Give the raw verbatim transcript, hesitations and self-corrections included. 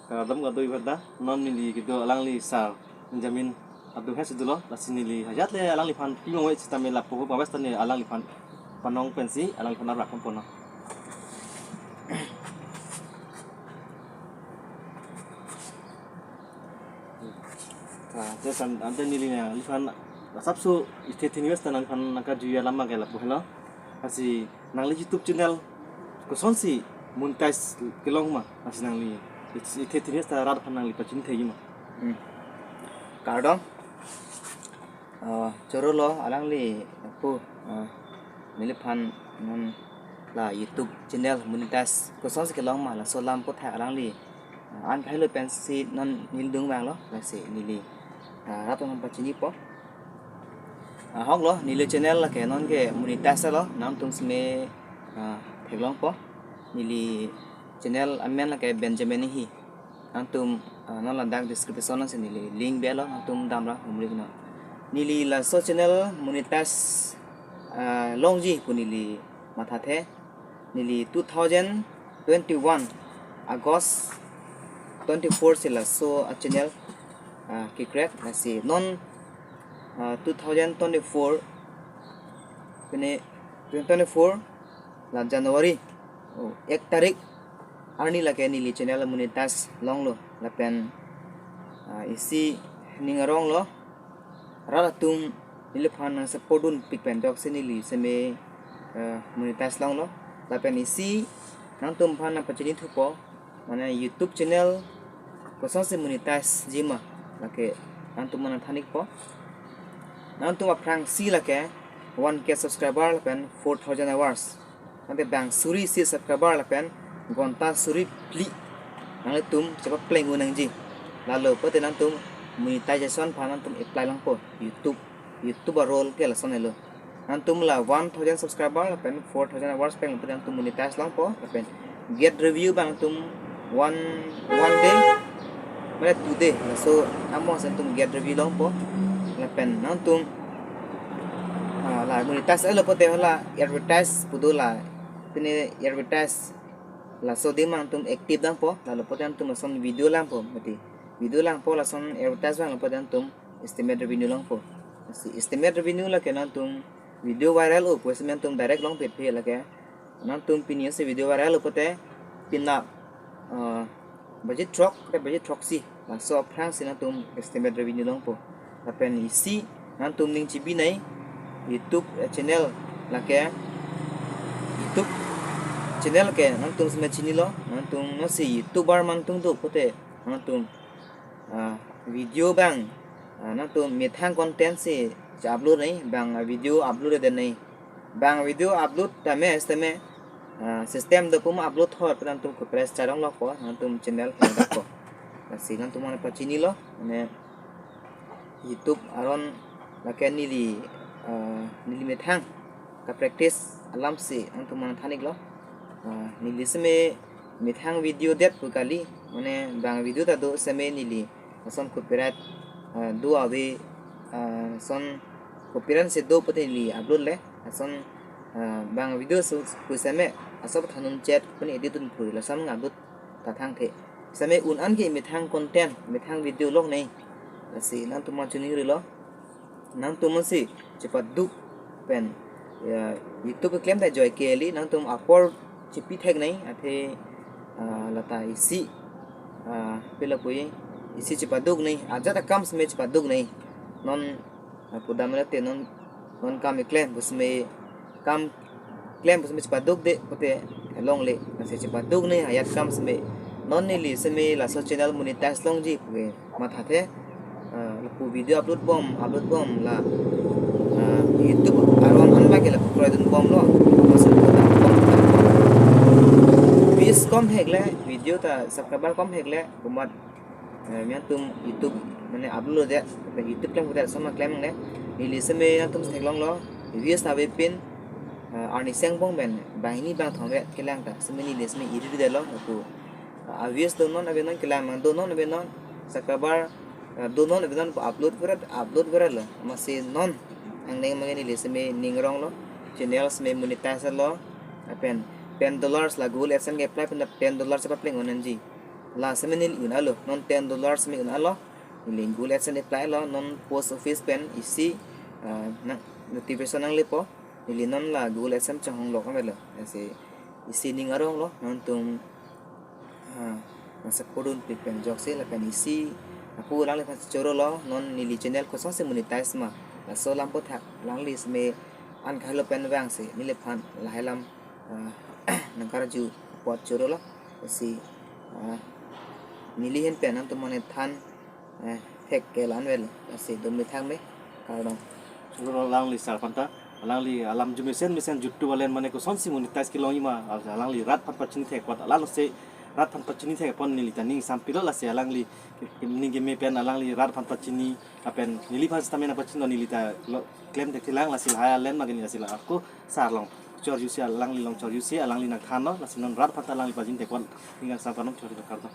Kardom kadokave aphanta, non neli kedo alangli Sar Benjamin Adu he si dolo, lasi neli ajat le alangliphan pimong we sitame lapu ho pabas ta neli alangliphan panong pensi alangliphan arap ponpo. Ah, te san ante neli nangliphan asapso ithe thini wes ta nangliphan nangkarju alam ke lapu helo. Lasi nangli YouTube channel kosonsi monetize kelong ma? Lasi nangli ithe thini wes ta rat aphan nangli pachini thekji ma? Hmm. Kardom. Ah, choro lo alangli pu, ah, neliphan non la YouTube channel monetize kosonsi kelong ma, laso alam aphuthak alangli, ah, an phai lo pensi non neli dung vanglo, lasi neli, ah, rat aphan pachinipo. Ah, ahok lo, neli channel lake non ke monetize lo, nangtum seme, ah, theklongpo. Neli channel amen lake Benjamin Inghi. Nangtum, ah, non ladak description along si neli link belo, nangtum damra humri kena. Neli laso channel monetize, ah, longji pu neli mathathe. Neli two thousand twenty-one August twenty-four si laso a channel, ah, ke-create, lasi non, ah, two thousand twenty-four, pine twenty twenty-four la January, oh, ek tarik arni lake neli channel monetize longlo, lapen, ah, isi ning arong lo, rat atum neliphan nangsupport dunpik pen doksi neli seme, eh, monetize longlo. Lapen isi nangtum aphan nangpachini thupo, mane YouTube channel kosonsi monetize ji ma, lake nangtum aphan nangthan ikpo. Nangtum aphrangsi lake one K subscriber lapen four thousand hours. Ante bang suri isi subscriber lapen ghonta suri phli nanglitum chepapleng un nangji. Lalo pulote nangtum monetization aphan nangtum apply longpo. YouTube, YouTube a-rule ke lason helo. Nangtum la one thousand subscriber lapen four thousand hours plenglo pulote nangtum monetize longpo. Lapen get review abang nangtum one, one day, mane two day, laso amo si nangtum get review longpo. Lapen nangtum, ah, la monetize lo pulote hala advertise pu do la, pine advertise laso adim nangtum active dampo, lalo pulote nangtum lason video langpo, mati video langpo lason advertise vanglo pulote nangtum estimate revenue longpo. Si estimate revenue lake nangtum video viral o pu seme nangtum direct longpet phe lake. Nangtum pini si video viral o pulote penap, ah, baji throk, te baji throksi, laso aphrangsi nangtum estimate revenue longpo. Lapen isi nangtum ning chibinei, YouTube, eh, channel lake, YouTube channel ke nangtum seme chinilo, nangtum non si YouTuber ma nangtum do pulote nangtum, ah, video abang, ah, nangtum methang content si upload nei, bang, ah, video upload det nei. Bang video upload tame sitame, ah, system do pu ma upload thot nangtum copyright strike longlokpo, nangtum channel hang dakpo. Lasi nangtum aphan nangpachinilo, mane YouTube aron lake neli, ah, neli methang kapractice alam si nangtum aphan nangthan iklo. Ah, neli seme methang video det pu kali, mane bang video ta do seme neli lason copyright, ah, do ave, ah, lason copyright si do pulote neli upload le, lason, ah, bang video su pu seme asap than un chet pine edit un phui lason upload ta thangthe. Seme un an ke methang content, methang video lok nei. Lasi nangtum aphan chiningrilo. Nangtum si chepaduk pen, ya, YouTube keklem ta joy ke kali, nangtum apor chepi thek nei, athe, ah, lata isi, ah, pila pui, isi chepaduk nei, ajat akam seme chepaduk nei. Non, ah, pudam le te non, non kam keklem pu seme kam klem pu seme chepaduk de pulote longle, lasi chepaduk nei ajat akam seme. Non neli seme laso channel monetize longji pu ke mathathe, ah, lapu video upload bom, upload bom la, ah, YouTube aron an ba ke lapu kroidun bomlo. Laso views kom hekle, video ta subscriber kom hekle, komat, eh, nangtum YouTube mane upload det, YouTube klem pulote lason ma klem le. Neli seme nangtum theklonglo, views ta avepin, eh, arni seng bong pen banghini bangthom ave kelang ta, seme neli seme iri ri detlo pu. Ah, views donon avenon, kelang mang donon avenon, subscriber, eh, donon avenon pu upload vera, upload veralo. Amatsi non angneng mang neli seme ning aronglo, channel seme monetize lo, lapen ten dollars la Google AdSense ke apply pen ten dollars chepapleng un nangji. La seme neli un-alo, non ten dollars me un-alo. Neli Google AdSense apply lo, non post office pen isi, ah, nang notification nanglepo. Neli non la Google AdSense chonghong lok amelo. Lasi isi ning arong lo, nangtum, ah, masa pudun pi pen jok si lapen isi apu alangli aphan choro lo, non neli channel kosonsi monetize ma. Laso alam aphuthak alangli seme an kahelo pen vangsi neliphan lahai alam, ah, nangkarju apot choro lo. Lasi, ah, neli ahin pen nangtum mane than, eh, thek ke la-an vel. Lasi dum methang me, kardom. Choro lo alangli sar aphanta, alangli alam arjumesen mesen YouTube alen mane kosonsi monetize kelongji ma, alangli rat aphan pachini thek apot, alanglose rat aphan pachini thek apot neli ta ning sampilo. Lasi alangli ning keme pen alangli rat aphan pachini, lapen neliphan sitame nangpachini, neli ta lo klem thekthelang. Lasi lahai alen ma ke neli, lasi la ako sar along chorjusi, alangli along chorjusi alangli nangthanlo. Lasi non rat aphanta alangli pachini thek apot ning kangsam panom, choro lo, kardom.